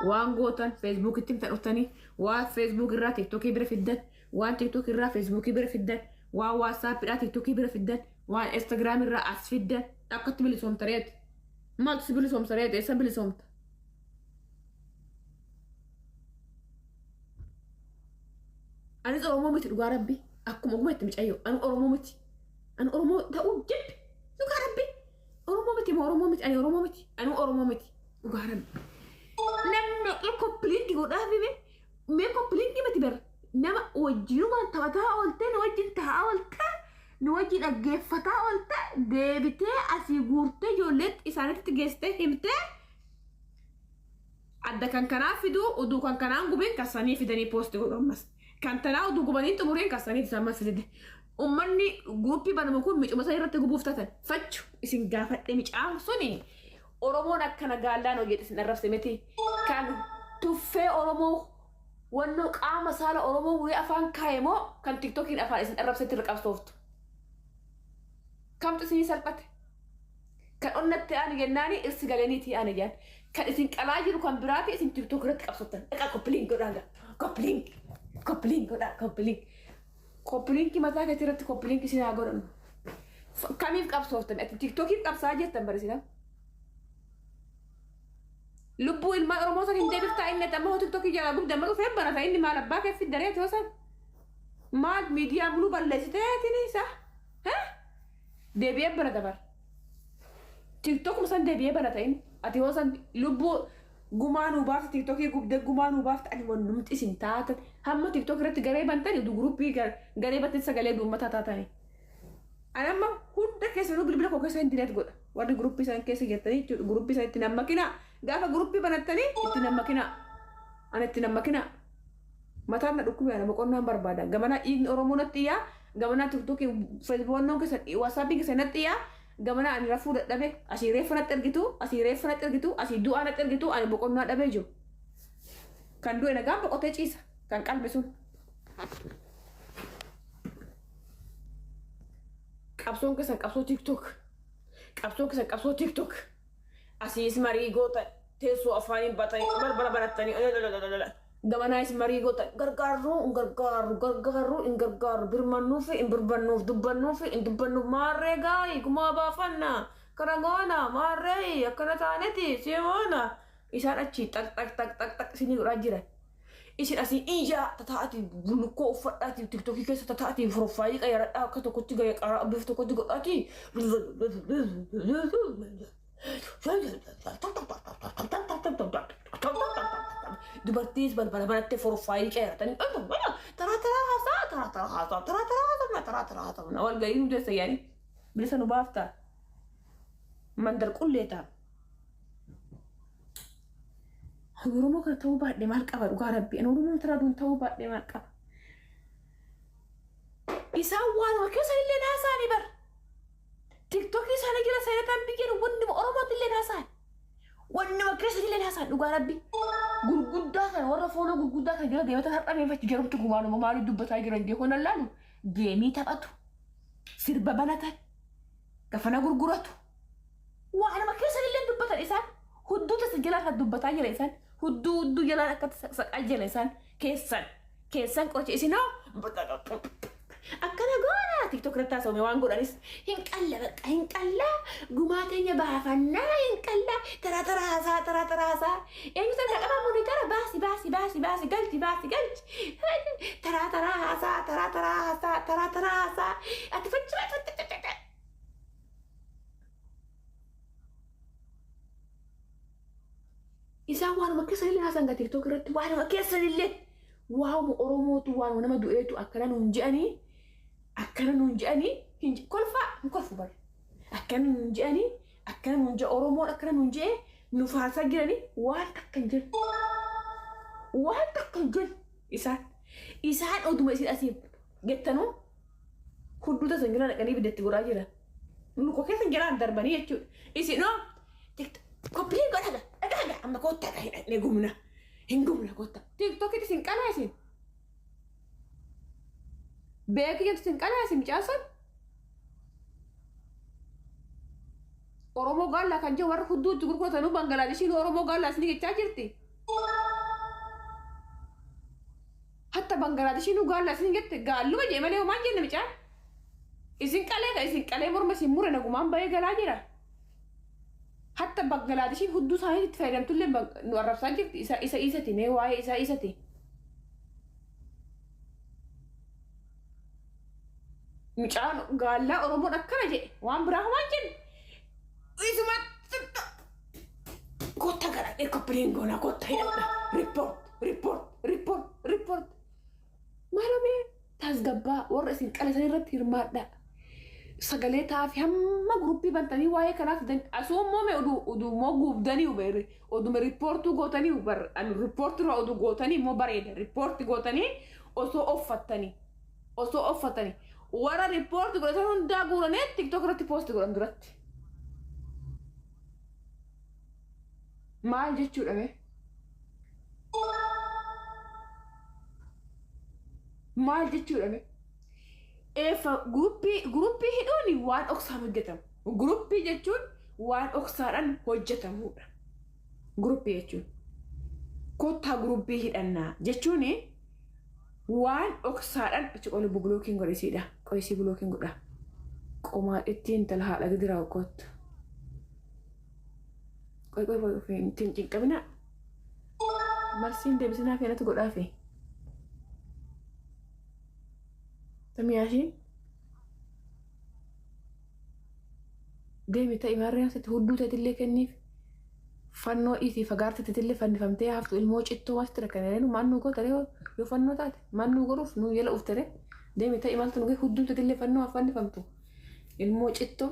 Waan gootan Feesbuukitti himtan dhuftanii, waan Feesbuuk irraa Tiktokii bira fiddan, waan Tiktok irraa Feesbuukii bira fiddan, waan Waatsaappiidhaa Tiktokii bira fiddan, waan Instagiraam irraa as fiddan. Akkatti bilisoomta reeti. Maaltu si bilisoomsa reeti? Eessa bilisoomta? Anis Oromoo miti dhugaa rabbi. Akkuma oguma itti micayyoo. Ani Oromoo miti. Ani Oromoo ta'uu jibbi. Dhugaa rabbi. Oromoo miti moo Oromoo miti? Ani Oromoo miti. Ani Oromoo miti. Dhugaa rabbi. Namni koppiliinki godhaa fi mee koppiliinki miti bar. Nama wajjinumaan taphataa ooltee nu wajjin taa'aa ooltee nu wajjin dhaggeeffataa ooltee deebitee asii guurtee ijoolleetti isaanitti geessitee himtee Adda kan kanaa fiduu uduu kan kanaan gubin kan sanii fidanii post godhu ammas. Kan tanaa uduu gubanii xumuriin kan sanii ammas fidide. Ummanni guruppii banamu kun micuma san irratti gubuuf tatan. Fachu isin gaafadhe micaan suni Oromoon akkana gaallaan hojjete isin arrabse miti. Kan tuffee Oromoo wannoo qaama saala Oromoo muree afaan kaaye moo kan tiktokiin afaan isin arrabsetti irra qabsooftu. Kamtu isinii salphate? Kan onnatti aanu jennaani irsi galeniiti aana jaan. Kan isin qalaa jiru kan biraati isin tiktok irratti qabsottan. Dhaqaa koppiliin godhaa gaa. Koppiliin. Koppiliin godhaa koppiliin. Koppiliinki mataa keetii irratti koppiliinki isin haa godhannu. Kamiif qabsooftan? Ati tiktokiif qabsaa jirtan barisina. Lubbuu ilmaan Oromoo san hin deebiftaa inni ati amma hoo tiktokii jalaa gubde amma dhufee banata inni maal abbaa kee fiddaree ati hoo san. Maal miidiyaa muluu balleessiteetini isa? Heh? Deebi'ee banata bar. Tiktokuma san deebi'ee banata inni. Ati hoo san lubbuu gumaa nuu baafte tiktokii gubdee gumaa nuu baafte ani wannumti isin taatan hamma tiktok irratti garee bantani utuu guruppii garee bantani sagalee uummataa taatani. Ani amma hunda keessanuu bilbila koo keessa hin dileet godha. Warri guruppii san keessa jirtanii jechuudha. Guruppii san itti nammakinaa. Gaafa guruppii banattanii itti nammakinaa. Ani itti nammakinaa. Mataan na dhukkube ana boqonnaan barbaada. Gamanaa dhiigni Oromoo natti iyyaa, gamanaa tiktokii feesbuukannoon keessa waatsaappiin keessa natti iyyaa, gamanaa ani rafuu dadhabe, asii reeffa natti ergitu, asii reeffa natti ergitu, asii du'aa natti ergitu, ani boqonnaa dhabee jiru. Kan du'e nagaan boqotee ciisa, kan qalme sun. Qabsoon keessan qabsoo tiktok. Qabsoon keessan qabsoo tiktok. Asiis marii gootan teessoo afaaniin batanii balbala banattanii gamanaayis marii gootan gargaarruu hin gargaarru gargaarruu hin gargaarru birmannuufi hin birbannuuf dubbannuufi hin dubbannuuf maarree gaayi gumaa baafanna kana goona maarree akkana taaneti simoona isaan achii xaq xaq xaq xaq xaq isinii godhaa jiran. Isin asii iyyaa tataa'atii bullukkoo uffadhaatii tiktokii keessa tataa'atii piroofaayilii qayyaradhaa akka tokkotti gaya qaraa bifa tokkotti godhaatii. Dubartiis balbala banattee piroofaayilii qayyaratanii taraa taraa haasaa taraa taraa haasaa taraa taraa haasofna taraa taraa haasofna wal gahii nu teessa yaani bilisa nu baaftaa mandar qullee ta'a. Ani Oromoo kana ta'uu baadhee maal qaba dhugaa rabbi. Ani Oromoo tana duun ta'uu baadhee maal qaba. Isaan waanuma keessa illee naasaanii bar. Tiktokii isaanii jala seenataan biyyeen wannuma Oromootti illee naasaan. Wannuma keessa illee naasaan dhugaa rabbi. Gurguddaa kana warra fooloo gurguddaa kana jala deematan har'a meefachi jarumti kun waanuma maalii dubbataa jiran jeekoon allaalu. Geemii taphatu. Sirba banatan. Kafana gurguratu. Waanuma keessan illee dubbatan isaan hudduu tasa jalaan kan dubbataa jira isaan hudduu hudduu jalaan akka saqaa jira isaan keessan keessan qoricha isinoo akkana goona tiktok irratti haasawame waan godhanis hin qalla bakka hin qalla gumaa teenya baafannaa hin qalla taraa taraa haasaa taraa taraa haasaa eenyu san qaba monitara baasi baasi baasi baasi galchi baasi galchi taraa taraa haasaa taraa taraa haasaa taraa taraa haasaa ati fachi fachi Isaan waanuma keessanillee haasan gaa tiktok irratti waanuma keessanillee waanuma Oromootu waanuma nama du'eetu akkana nuun je'anii akkana nuun je'anii hin kolfaa hin kolfu bar akkana nuun je'anii akkana nuun je'e Oromoon akkana nuun je'e nu faarsaa jiranii waan takka hin jiru waan takka hin jiru isaan isaan oduma isin asii jettanuu Hudduu tasan jala dhaqanii ibidda itti godhaa jiran. Luka keessan jalaan darbanii jechuudha. Isinoo koppii godhaa dhagaa dhagaa amma koottaa dhaqee dhaqnee gubna. Hin gubna koottaa. Tiiktokitti isin qalaa isin. Beekii jettu isin qalaa isin mucaan sun. Oromoo gaallaa kan jiru warra hudduu itti gurguratanuu Bangalaadeshiin Oromoo gaallaa isin jechaa jirti. Bangalaadeshii nu gaalla isin jette gaalluma jee malee homaan jenne micaan. Isin qalee ka isin qalee morma isin mure nagumaan bahee galaa jira. Hatta Bangalaadeshiin hudduu isaanii itti fayyadamtullee nu arrabsaa jirti isa isa isati mee waa'ee isaa isati. Mucaan gaallaa Oromoon akkana jedhe waan biraa homaan jenne. Isuma kotta gara koppiliin goona kotta hidhadha. Report report report report. Maaloo tasgabbaa warra isin qalesan irratti hirmaadha. Sagalee ta'aafi hamma guruppii bantanii waa'ee kanaaf asuu immoo mee oduu oduu immoo guubdanii oduma riippoortuu gootanii riippoortii irraa oduu gootanii immoo bareeda riippoortii gootanii osoo offattanii osoo offatanii warra riippoortii godhatan hundaa guuranii TikTok irratti poosti godhan duratti. Maal jechuudha mee? Maal jechuudha mee? Eeffa guruppii hidhuun waan dhoksaan hojjetamu. Guruppii jechuun waan dhoksaadhaan hojjetamudha. Guruppii jechuun. Kottaa guruppii hidhannaa jechuun waan dhoksaadhaan achi qolli bulookiin godhisiidha. Qo'isii bulookiin godha. Qomaa ittiin intala haadha gidiraa kottu. Qoy qoy qoy ittiin cinqabina. Marsiin deebisinaa feenatu godhaafi. Tamiyaashiin. Deemi ta'i maarree asitti hudduu teetillee kenniif. Fannoo isii fagaarta teetillee fannifamtee haftu ilmoo cittoo masti rakkanee maal nu goota yoo fannoo taate maal nu godhuuf nu jala uftere deemi ta'i maaltu nu hudduu teetillee fannoo haa fannifamtu ilmoo cittoo.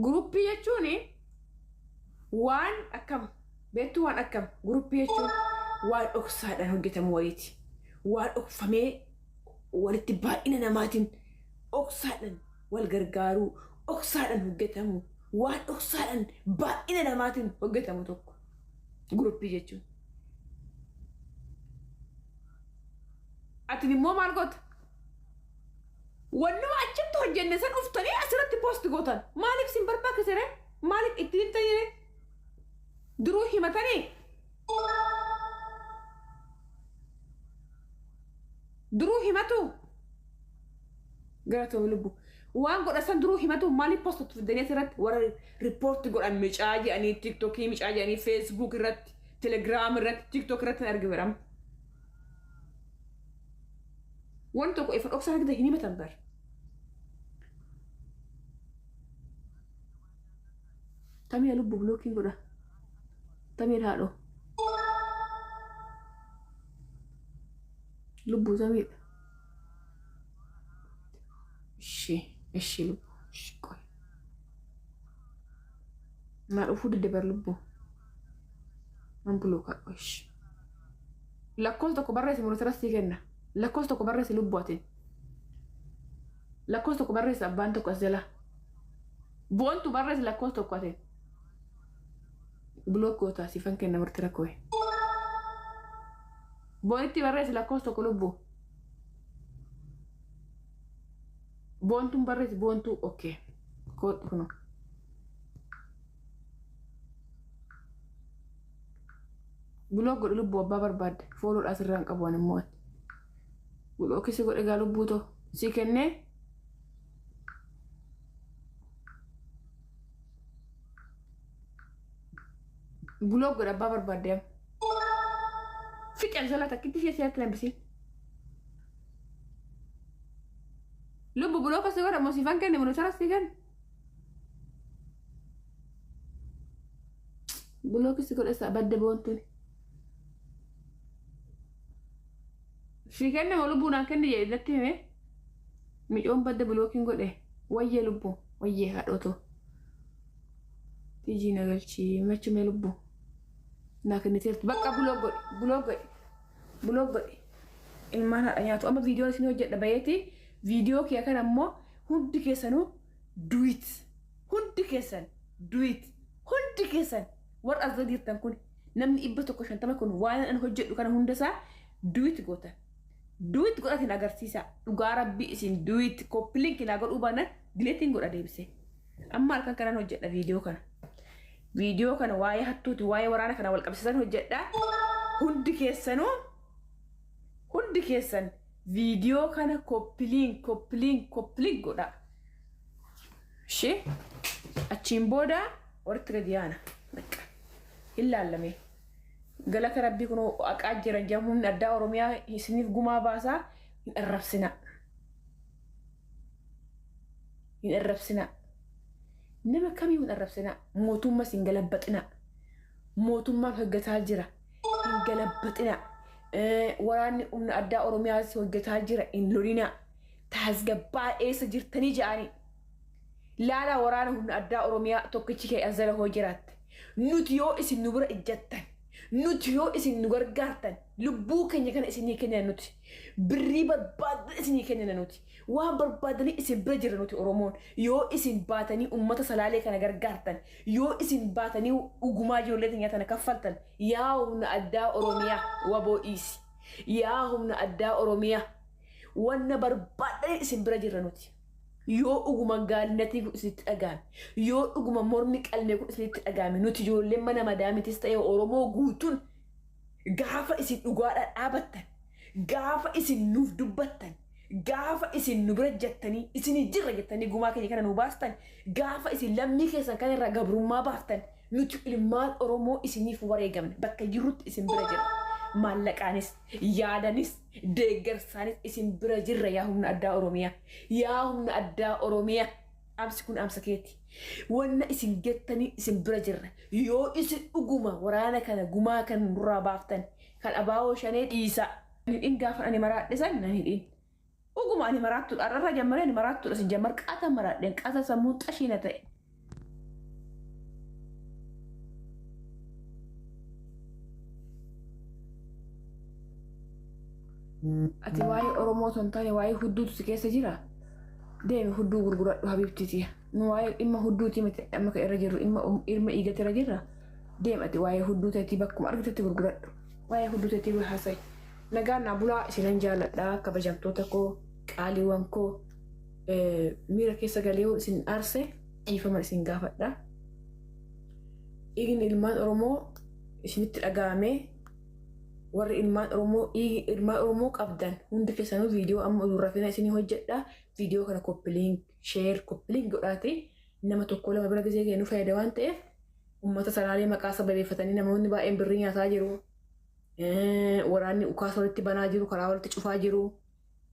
Guruppii jechuun waan akkam beektuu waan akkam guruppii jechuun waan dhoksaadhaan hojjetamu wayiiti. Waan dhokfamee walitti baay'ina namaatiin dhoksaadhaan wal gargaaruu dhoksaadhaan hojjetamu waan dhoksaadhaan baay'ina namaatiin hojjetamu tokko guruppii jechuun. Ati immoo maal goota? Wannuma achitti hojjenne san uftanii asirratti poost gootan. Maaliif sin barbaachisere? Maaliif itti himtanii? Duruu himatanii? Duruu himatu? Galatoomi lubbu. Waan godhan san duruu himatu maaliif poost fidanii asirratti warra riippoorti godhan micaa jedhanii TikTokii micaa jedhanii Facebook irratti Telegram irratti TikTok irratti hin arginu jedhama. Wanti tokko ifa dhoksaa argite hin himatan bar. Tamii lubbu bulookiin godha. Tamii haadhoo. Lubbu tamiidha. Ishee ishee lubbu ishee qoy. Naa dhufuu didde bar lubbu. Nan bulookaa ishee. Lakkoofsa tokko barreessi murteera sii kenna. Lakkoofsa tokko barreessi lubbu atiin. Lakkoofsa tokko barreessi abbaan tokko as jala. Boontu barreessi lakkoofsa tokko atiin. Block gootaa siifan kenna murteera koo'e. Boonitti barreessi lakkoofsa tokko lubbu. Boontuun barreessi boontuu okay. Koodhu kuno. Block godhu lubbuu abbaa barbaadde fooloodhaa sirraan qabu ani immoo. Block si godhe gaa lubbuu too si kennee. Block godhe abbaa barbaadde amma. Fiqee jala takkitti ishee seeratti lambisiin. Lubbu block si godhe moo siifan kenne monitora si kenne. Block si godhe isaa badde boontuun. Si kenne moo lubbuu naan kenne jedhe natti hime. Micoon badde blockiin godhe wayyee lubbuu wayyee haadhootoo. Tijii na galchii machumee lubbuu. Naa kenniteerti bakka block godhe block godhe block godhe. Ilmaan haadha nyaatu amma viidiyoon isin hojjedha bayeeti viidiyoo kiyya kana immoo hundi keessanuu duet hundi keessan duet hundi keessan warra as jirtan kun namni 150 kun waan an hojjedhu kana hundasaa duet gootan. Duet godhatin agarsiisa dhugaa rabbii isin duet copy link naa godhuu baanaan deleteiin godha deebisee. Amma halkan kanaan hojjedha viidiyoo kana. Viidiyoo kana waa'ee hattuuti waa'ee waraana kana wal qabsiisan hojjedha. Hundi keessanuu Hundi keessan viidiyoo kana copy link copy link copy link godhaa. Ishee achiin booda walitti gadi yaana. Bakka hin laallamee. Galata rabbii kun haqaa jiran jedhamu humni addaa Oromiyaa isiniif gumaa baasaa hin arrabsinaa. Hin arrabsinaa. Nama kamiyyuu hin arrabsinaa. Mootummas hin galabbaxinaa. Mootummaan hojjetaa jira. Hin galabbaxinaa. Waraanni humna addaa Oromiyaas hojjetaa jira. Hin lolinaa. Taasgabbaa eessa jirtanii ja'anii. Laalaa waraana humna addaa Oromiyaa tokkichi kee as jala hoo jiraatte. Nuti yoo isin nu bira ijjattan, nuti yoo isin nu gargaartan, lubbuu keenya kana isinii kennina nuti. Birrii barbaadan isinii kennina nuti. Waan barbaadanii isin bira jirra nuti Oromoon. Yoo isin baatanii uummata Salaalee kana gargaartan, yoo isin baatanii dhugumaa ijoollee teenya tana kaffaltan, yaa humna addaa Oromiyaa waboo dhiisi. Yaa humna addaa Oromiyaa wanna barbaadanii isin bira jirra nuti. Yoo dhuguma gaalinnatii kun isinitti dhaga'ame, yoo dhuguma mormi qalmee kun isinitti dhaga'ame, nuti ijoolleen mana madaamitis ta'e Oromoo guutuun gaafa isin dhugaadhaan dhaabattan, gaafa isin nuuf dubbattan, gaafa isin nu bira jettanii, isinii jirra jettanii gumaa keenya kana nu baastan, gaafa isin lammii keessan kana irraa gabrummaa baaftan, nuti ilmaan Oromoo isiniif wareegamne bakka jirrutti isin bira jirra. Maallaqaanis, yaadanis, deeggarsaanis isin bira jirra yaa humna addaa Oromiyaa. Yaa humna addaa Oromiyaa. Dhaamsi kun dhaamsa keeti. Wanna isin gettanii isin bira jirra. Yoo isin dhuguma waraana kana gumaa kan nurraa baaftan kan abaawoo shanee dhiisaa. Hidhiin gaafa ani maraadhe san nan hidhiin. Dhuguma ani maraattuudha. Har'arraa jammaree ani maraattuudha. Sin jammar qaata maraadheen qaata sammuun xashiina ta'e. Ati waa'ee Oromoo osoo hin taane waa'ee hudduutu si keessa jira. Deemi hudduu gurguradhu habiibtiiti. Nu waa'ee dhimma hudduuti miti amma kan irra jirru dhimma ilma dhiigatti irra jirra. Deem ati waa'ee hudduu teetii bakkuma argitetti gurguradhu. Waa'ee hudduu teetii haasa'i. Nagaan naa bulaa isinan jaaladha kabajamtoota koo qaaliiwwan koo miira keessa galee yoo isin aarse dhiifama isin gaafadha. Dhiigni ilmaan Oromoo isinitti dhaga'amee warri ilmaan Oromoo dhiigi ilmaan Oromoo qabdan hundi keessanuu viidiyoo amma utuu rafina isinii hojjedha. Viidiyoo kana copy link share copy link godhaati nama tokko lama bira gisee kennu fayyada waan ta'eef uummata Salaalee maqaa sababeeffatanii namoonni baay'een birrii nyaataa jiru. Waraanni ukaasa walitti banaa jiru, karaa walitti cufaa jiru.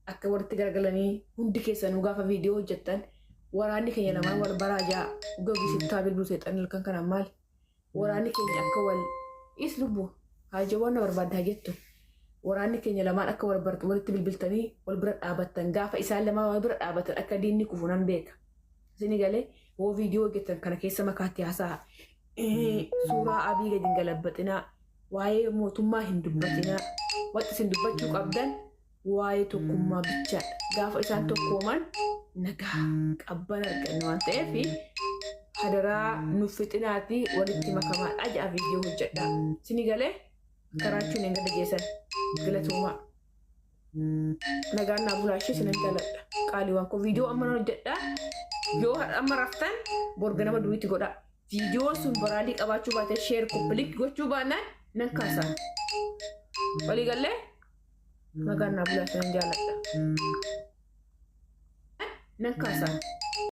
Akka walitti garagalanii hundi keessanuu gaafa viidiyoo hojjettan waraanni keenya lamaan wal baraa jaa gogi sittaa bilbiluu seexan halkan kanaan maali? Waraanni keenya akka wal is lubbu haajawwan na barbaadda haa jettu. Waraanni keenya lamaan akka wal walitti bilbiltanii wal bira dhaabattan gaafa isaan lamaan wal bira dhaabatan akka diinni kufu nan beeka. Isinii galee hoo viidiyoo hojjettan kana keessa makaatti haasa'a. Suuraa Abii gadi hin galabbaxinaa. Waa'ee mootummaa hin dubbatinaa. Wanti isin dubbachuu qabdan waa'ee tokkummaa bichaadha. Gaafa isaan tokkooman nagaa qabban arganna waan ta'eef hadaraa nuuf fixinaatii walitti makamaadha ja'a viidiyoo hojjedhaa. Isinii galee karaachuun hin gada geessan galatoomaa. Nagaan naa bulaa ishee isinan jaaladha. Qaaliiwwan koo viidiyoo amma nan hojjedhaa. Yoo amma raftan bor ganama duriitti godhaa. Viidiyoo sun baraalii qabaachuu baate share copy link gochuu baannaan nan kaasa. Walii gallee nagaan naa bulaa isinan jaaladha. Nan kaasa.